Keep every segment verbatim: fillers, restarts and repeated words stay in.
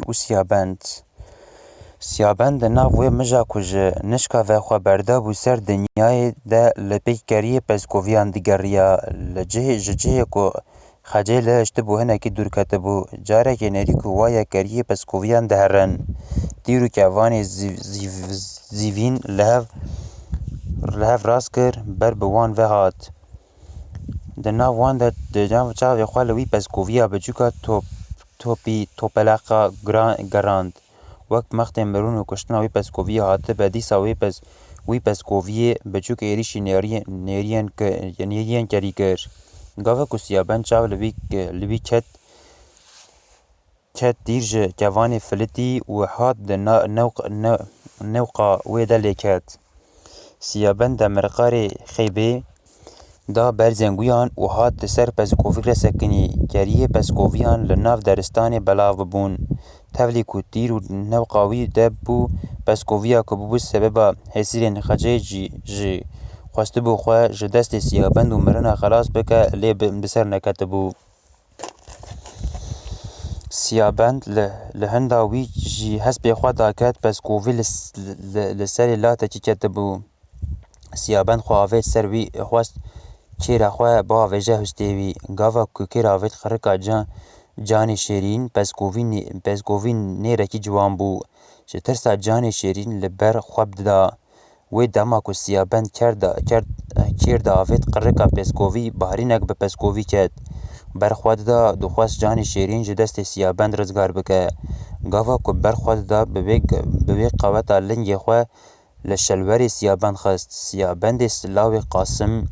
û Siyabend. Siyabend di nav wê mija ku ji nişka ve xwe berdabû ser dinyayê de li pêk keriyê pezkoviyan digeriya. Li cihê, ji cihê ku Xecê lihiştibû hinekî dûr ketibû. Carekê nêrî ku waye keriyê pezkoviyan diherin. Tîr û kevanê zîv-, zîv-, zîvîn li hev, li hev rast kir, ber bi wan ve hat. Di nav wan de, di nav çavê xwe li wî pezkoviya biçûka top-, topî, topeleqa giran-, gerand. Wek mextê mirin û kuştina wî pezkoviyê hatibe, dîsa wê pez-, wî pezkoviyê biçûk êrîşî nêriyê-, nêriyên ke-, nêriyên kerî kir. Gava ku Siyabend çav li wî, li wî ket, ket tîr ji kevanê filitî û hat di na-, newq-, ne-, newqa wê de lê ket. Siyabend demirqarê xeybê da ber zenguyan û hat di ser pezkovî re sekinî. Keriyê pezkoviyan li nav deristanê belav bibûn. Tevlî ku tîr û newqa wî de bû, pezkoviya ku bûbû sebeba hesîrên Xecê jî, jî xwestibû xwe ji destê Siyabend û mirina xelas bike, lê bi, bi ser neketibû. Siyabend li, li hinda wî jî hespê xwe daket, pezkovî li s-, li, li, li serê latekî ketibû. Siyabend xwe avêt ser wî, xwest kêra xwe biavêje hustê wî. Gava ku kêr avêt qirika ca-, canê şêrîn, pezkovî nê-, pezkovî nêrekî ciwan bû. Ji tirsa canê şêrîn li ber xwe dida. Wê dema ku Siyabend ker da-, ker-, kêr diavêt qirika pezkovî, bahrînek bi pezkovî ket. Ber xwe dida, dixwest canê şêrîn ji destê Siyabend rizgar bike. Gava ku ber xwe dida, bi wê, bi wê qeweta lingê xwe li şelwerê Siyabend xist. Siyabendê silawê Qasim,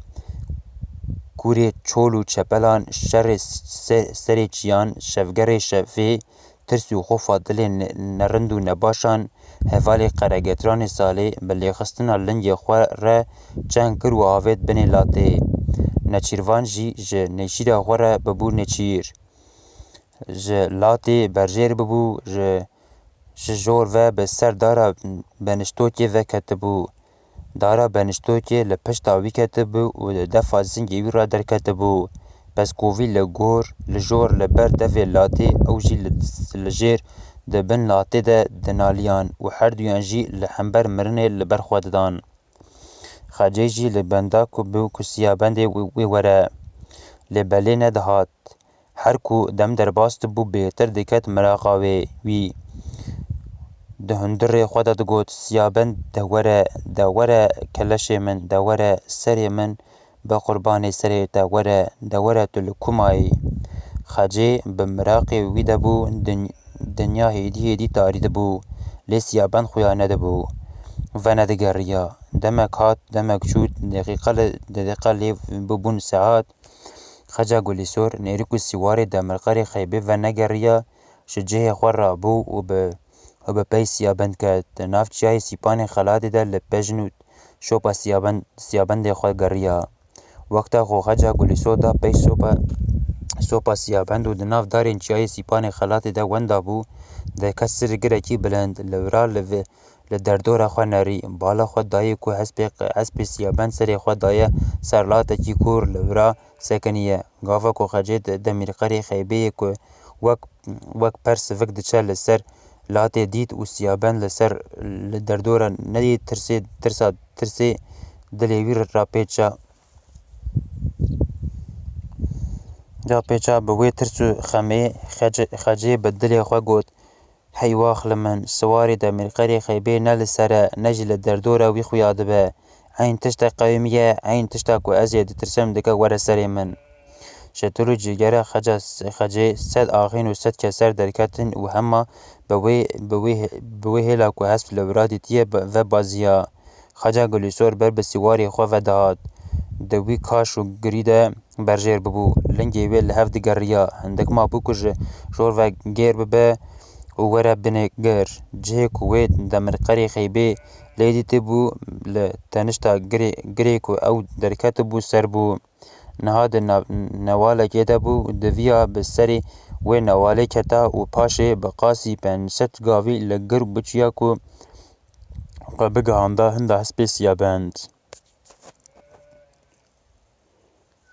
kûrê çol û çepelan, şerê se-, serê çiyan, şevgerê şevê, tirs û xofa dilê ne-, nerind û nebaşan, hevalê qeregetranê Salê bi lêxistina lingê xwe re çeng kir û avêt binê latê. Nêçîrvan jî ji nêçîra xwe re bibû nêçîr. Ji latê berjêr bibû, ji, ji jor ve bi ser dara beniştokê ve ketibû. Dara beniştokê li pişta wî ketibû û di defa zingê wî re derketibû. Pezkovî li gor, li jor li ber devê latê, ew jî li, li jêr di bin latê de dinaliyan û herduyan jî li hember mirinê li ber xwe didan. Xecê jî li benda ku bû ku Siyabendê wê, wê were. Lê belê nedihat. Her ku dem derbas dibû, bêtir diket miraqa wê, wî. Di hundirê xwe de digot, Siyabend, de were, de were, keleşê min, de were, serê min, bi qurbanê serê te were, de were, tu li ku mayî? Xecê bi miraqê wî de bû, din-, dinya hêdî hêdî tarî dibû, lê Siyabend xuya nedibû. Venedigeriya. Demek hat, demek çû, deqîqe li, deqîqe lê bûbûn sehat. Xeca Gulîsor, nêrî ku sîwarê demirqerê Xeybê venegeriya, ji cihê xwe rabû û bi, û bi pey Siyabend ket. Di nav çiyayê Sîpanê Xelatê de li pejn û şopa Siyabend, Siyabendê xwe geriya. Wexta ku Xeca Gulîsor da pey sopa, sopa Siyabend û di nav darên çiyayê Sîpanê Xelatê de wenda bû, dike sirgirekî bilind, li wira li vi-, li derdora xwe nerî, bala xwe dayê ku hespê, hespê Siyabend serê xwe daye ser latekî kûr li wira sekiniye. Gava ku Xecê de-, demîrqerê Xeybêyê ku wek, wek per sivik diçe li ser latê dît û Siyabend li ser, li derdora nedît, tirsê, tirsa, tirsê dilê wî rapêça, rapêça bi wê tirs û xemê Xecê, Xecê bi dilê xwe got, Hey wax li min, siwarê demîrqerê Xeybê ne li ser e, ne jî li derdora wî xuya dibe. Eyn tiştek qewimiye, eyn tişta ku ez ê ditirsim dike were serê min. Ji til û cîgera Xeca, Xecê sed axîn û sed keser derketin û hema bi wê, bi wê, bi wê hêla ku hesp li wira dîtiye, bi, ve baziya. Xeca Gulîsor ber bi sîwarê xwe ve dihat. Di wî kaş û girî de berjêr bibû. Lingê wê li hev digeriya. Hindik mabû ku ji jor ve gêr bibe û were binê gir. Cihê ku wê demirqerê Xeybê lê dîtibû, li tenişta girê, girê ku ew derketibû ser bû. Niha di nav-, newalekê de bû, diviya bi serê wê newalê keta û paşê bi qasî pênc sed gavî li gir biçûya ku xwe bigihanda hinda hespê Siyabend.